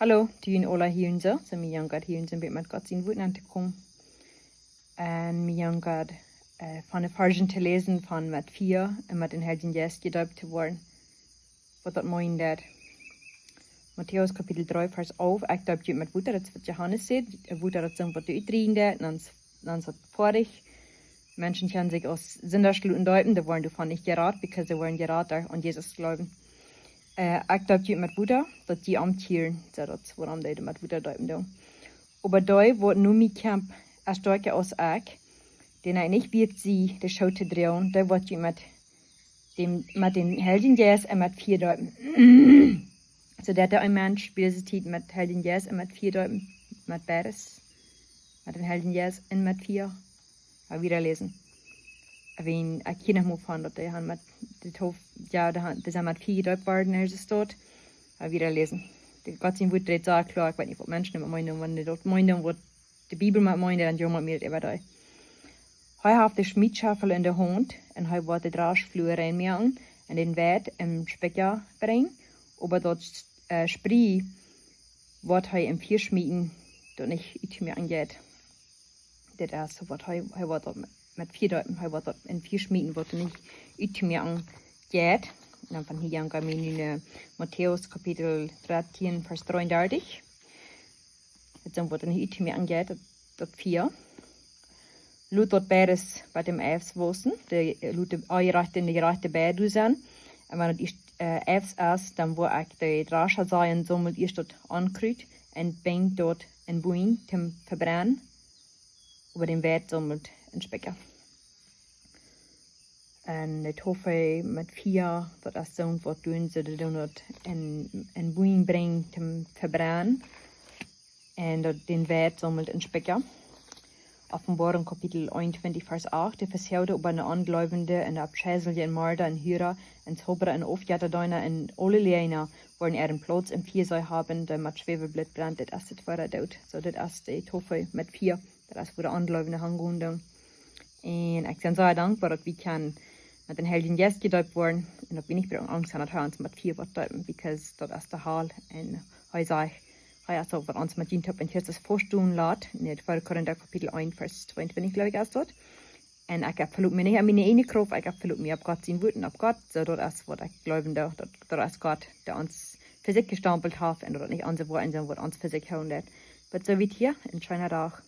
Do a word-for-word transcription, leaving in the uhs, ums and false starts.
Hallo, du en aula hia un soo. Soo, mie jankat hia un soo met Gott sien Wuat auntokomen. Un mie jankat, äh, von de Varschen to läsen von met Fia un met dän Heiljen Jeist jedeept to woaren. Waut daut meent daut. Matäus Kapitel dree, Varsch alf: "Ekj deep junt met Wota," daut es waut Johanes sajcht. Wota, daut es waut doa utdrieejen deit, un dan, dan es daut foadich. Menschen kjennen sikj aus Sinda loten deepen, dee woaren doavon nich jerat, because dee woaren jerat derch aun Jesus jleewen. Äh, "Ekj deep junt met Wota, daut jie omkjieren," soo daut es wuarom dee met Wota deepen doonen. "Oba dee, waut no mie kjemt, es stoakja aus ekj, dän ekj nich wieet sie, de Schoo to droagen, dee woat junt met dän, met dän Heiljen Jeist un met Fia deepen." Soo daut een Mensch bie dise Tiet met Heiljen Jeist un met Fia deepen, met beides, met dän Heiljen Jeist un met Fia. Ekj well wieda läsen. Ekj weet, ekj kjenn noch mau von daut dee han met, de Tof, jo, dee han, dee sent met Fia jedeept worden, es daut. Ekj well wieda läsen. De Gott sien Wuat rät soo kloa, ekj weet nich waut Menschen met meenen, wan dee daut meenen, waut de Bibel met meent, dan jo, met mie äwa dee. "Hee haft de Schmiedschaufel en de Haunt un hee woat de Draschflua rein moaken un dän Weit em Spikja brinjen, oba daut, äh, Sprie woat hee em Fia schmieten, daut nich uttomoaken jeit." Daut es waut hee, hee woat daut met, met Fia deepen, hee woat daut em Fia schmieten, waut nich uttomoaken jeit. Un dan von hia jankat mie no, äh, Matäus Kapitel dartieen, Varsch dree un dartich. Daut es waut nich uttomoaken jeit, daut, daut Fia. "Lot daut beides bie dän Elfs wausen," dee, äh, lot de Onjerajchte un de Jerajchte beid doa sennen. "Un wan daut ieescht, äh, Elfs es, dan woa ekj de Drascha sajen, saumelt ieescht daut Onkrut un brinjt daut en Buagen toom vebrennen, oba dän Weit saumelt en Spikja." Un de Tof met Fia, daut es soont waut dee doonen, see doonen daut en, en Buagen brinjen toom vebrennen. Un daut, dän Weit saumelt en Spikja. Openboarunk Kapitel eenuntwintich, Varsch acht: "De Veschowen oba de Onjleewje un de Aufscheiselje un Morda un Hura un Zaubra un Aufjettadeena un aule Läajna woaren äaren Plauz em Fia haben, dee met Schwäwelblit brent." Daut es de tweede Doot. Soo, daut es de Tof met Fia. Daut es wua de Onjleewje hangonen doonen. Un ekj sie soo dankboa daut wie kjennen met dän Heiljen Jeist jedeept woaren un daut wie nich brucken Angst haben, daut hee ons met Fia woat deepen, because daut es de Hal. Un hee sajcht, hee es daut waut ons met dän Toop en Christus vestonen lat. En Tweede Korinta Kapitel eent, Varsch tweeuntwintich, jleew ekj, es daut. Un ekj hab, veloot mie nich opp miene ieejne Krauft, ekj hab, veloot mie opp Gott sien Wuat un opp Gott. Soo, daut es waut ekj jleewen doo, daut, daut es Gott, dee ons fa sikj jestampelt haft un daut nich onse Woakjen sent waut ons fa sikj hoolen deit. Bat soo wiet hia, een scheena Dach.